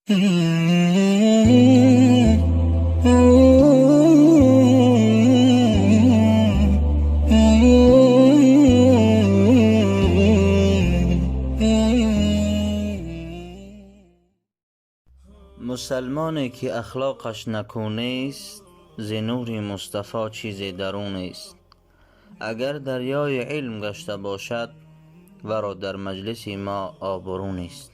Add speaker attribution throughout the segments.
Speaker 1: Мусалмоне ки ахлоқаш накӯ нест, зи нури Мустафо чизе дару нест. Агар дарёи илм гашта бошад, варо дар маҷлиси мо обрӯ нест.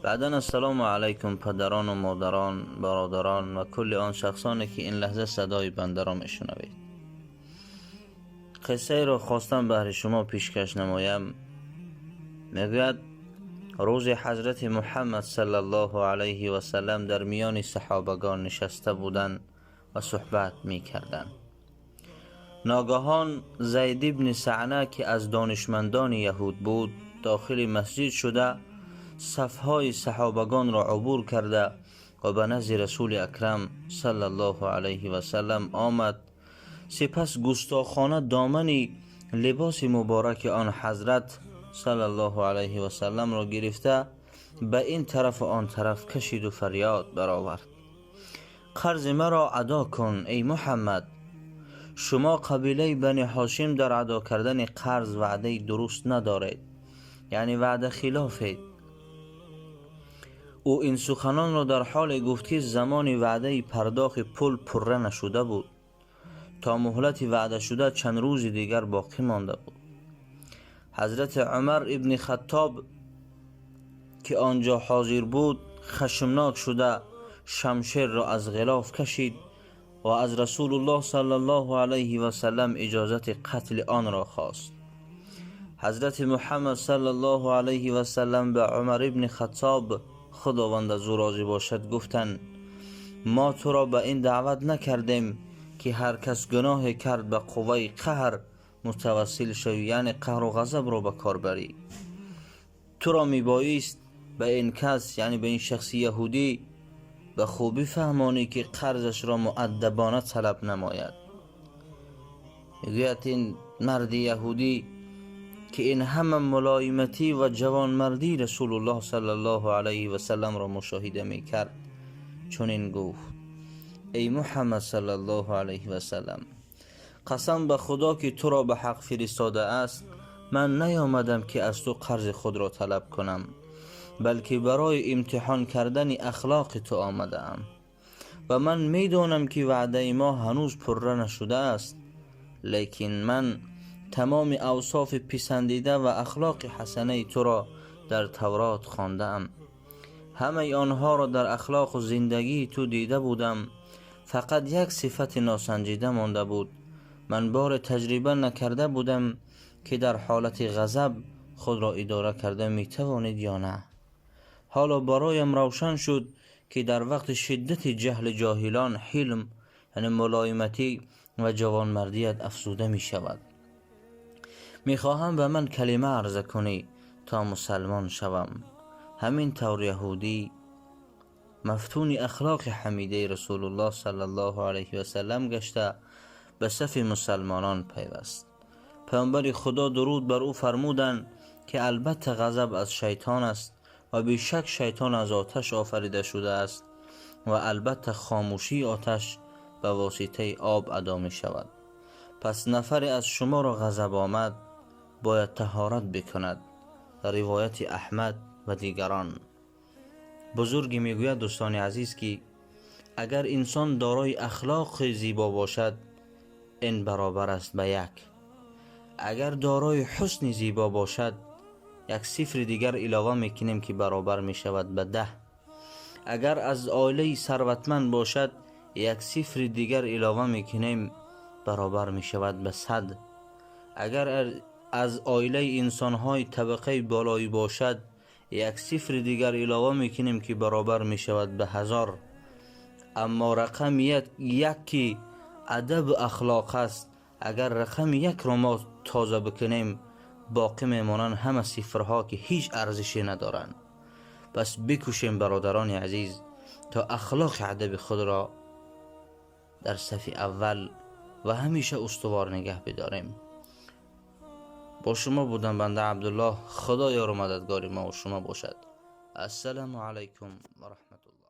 Speaker 1: Баъдан ассалому алайкум падарон ва модарон, бародарон ва кулли он шахсоне ки ин лаҳза садои бандаро мешунавед. Қиссаеро хостам баҳри шумо пешкаш намоям. Мегӯяд рӯзи ҳазрати Муҳаммад саллаллоҳу алайҳи васаллам дар миёни саҳобагон нишаста буданд ва суҳбат мекарданд. Ногаҳон Зайд ибни Саъна, ки аз донишмандони яҳуд буд, дохили масҷид шуда сафҳои саҳобагонро убур карда ва ба назди Расули Акрам саллаллоҳу алайҳи васаллам омад. Сипас густохона домани либоси мубораки он ҳазрат саллаллоҳу алайҳи васалламро гирифта ба ин тараф ва он тараф кашиду фарёд баровард: қарзи маро адо кун, эй Муҳаммад! Шумо қабилаи Бани Ҳошим дар адо кардани қарз ваъдаи дуруст надоред, яъне ваъда хилофед. Ӯ ин суханонро дар ҳоле гуфт, ки замони ваъдаи пардохти пул пурра нашуда буд. То муҳлати ваъдашуда чанд рӯзи дигар боқӣ монда буд. Ҳазрати Умар ибни Хаттоб, ки он ҷо ҳозир буд, хашмнок шуда шамшерро аз ғилоф кашид ва аз Расулуллоҳ саллаллоҳу алайҳи васаллам иҷозати қатли онро хост. Ҳазрати Муҳаммад саллаллоҳу алайҳи васаллам ба Умар ибни Хаттоб, Худованд аз ӯ розӣ бошад, гуфтанд: мо туро ба ин даъват накардем, ки ҳар кас гуноҳе кард ба қувваи қаҳр мутавассил шавӣ, яъне қаҳру ғазабро ба кор барӣ. Туро мебоист ба ин кас, яъне ба ин шахси яҳудӣ, ба хубӣ фаҳмонӣ, ки қарзашро муаддабона талаб намояд. Мегӯяд ин марди яҳудӣ, ки ин ҳама мулоиматӣ ва ҷавонмардии Расулуллоҳ саллаллоҳу алайҳи васалламро мушоҳида мекард, чунин гуфт: эй Муҳаммад саллаллоҳу алайҳи васаллам, қасам ба Худо, ки туро ба ҳақ фиристодааст, ман наёмадам, ки аз ту қарзи худро талаб кунам, балки барои имтиҳон кардани ахлоқи ту омадаам ва ман медонам, ки ваъдаи мо ҳанӯз пурра нашудааст, лекин ман тамоми авсофи писандида ва ахлоқи ҳасанаи туро дар Таврот хондаам. Ҳамаи онҳоро дар ахлоқу зиндагии ту дида будам. Фақат як сифати носанҷида монда буд. Ман боре таҷриба накарда будам, ки дар ҳолати ғазаб худро идора карда метавонед ё на. Ҳоло бароям равшан шуд, ки дар вақти шиддати ҷаҳли ҷоҳилон ҳилм, яъне мулоиматӣ ва ҷавонмардият афзуда мешавад. Мехоҳам ба ман калима арза кунӣ, то мусалмон шавам. Ҳамин тавр яҳудӣ мафтуни ахлоқи ҳамидаи Расулуллоҳ саллаллоҳу алайҳи васаллам гашта ба сафи мусалмонон пайваст. Паёмбари Худо, дуруд бар ӯ, фармуданд, ки албатта ғазаб аз шайтон аст ва бешак шайтон аз оташ офарида шудааст ва албатта хомӯшии оташ ба воситаи об адо мешавад. Пас нафаре аз шуморо ғазаб омад, бояд таҳорат бикунад. Ривояти Аҳмад ва дигарон. Бузургӣ мегӯяд, дӯстони азиз, ки агар инсон дорои ахлоқи зебо бошад, ин баробар аст ба як. Агар дорои ҳусни зебо бошад, як сифри дигар илова мекунем, ки баробар мешавад ба 10. Агар аз оилаи сарватманд бошад, як сифри дигар илова мекунем, баробар мешавад ба 100. Агар аз оилаи инсонҳои табақаи болоӣ бошад, як сифри дигар илова мекунем, ки баробар мешавад ба 1000. Аммо рақами як, ки адабу ахлоқ аст, агар рақами якро мо тоза бикунем, боқӣ мемонанд ҳама сифрҳо, ки ҳеҷ арзише надоранд. Пас бикӯшем, бародарони азиз, то ахлоқи адаби худро дар сафи аввал ва ҳамеша устувор нигаҳ бидорем. Бо шумо будам банда Абдуллоҳ. Худо ёру мададгори мо ва шумо бошад. Ассалому алайкум ва раҳматуллоҳ.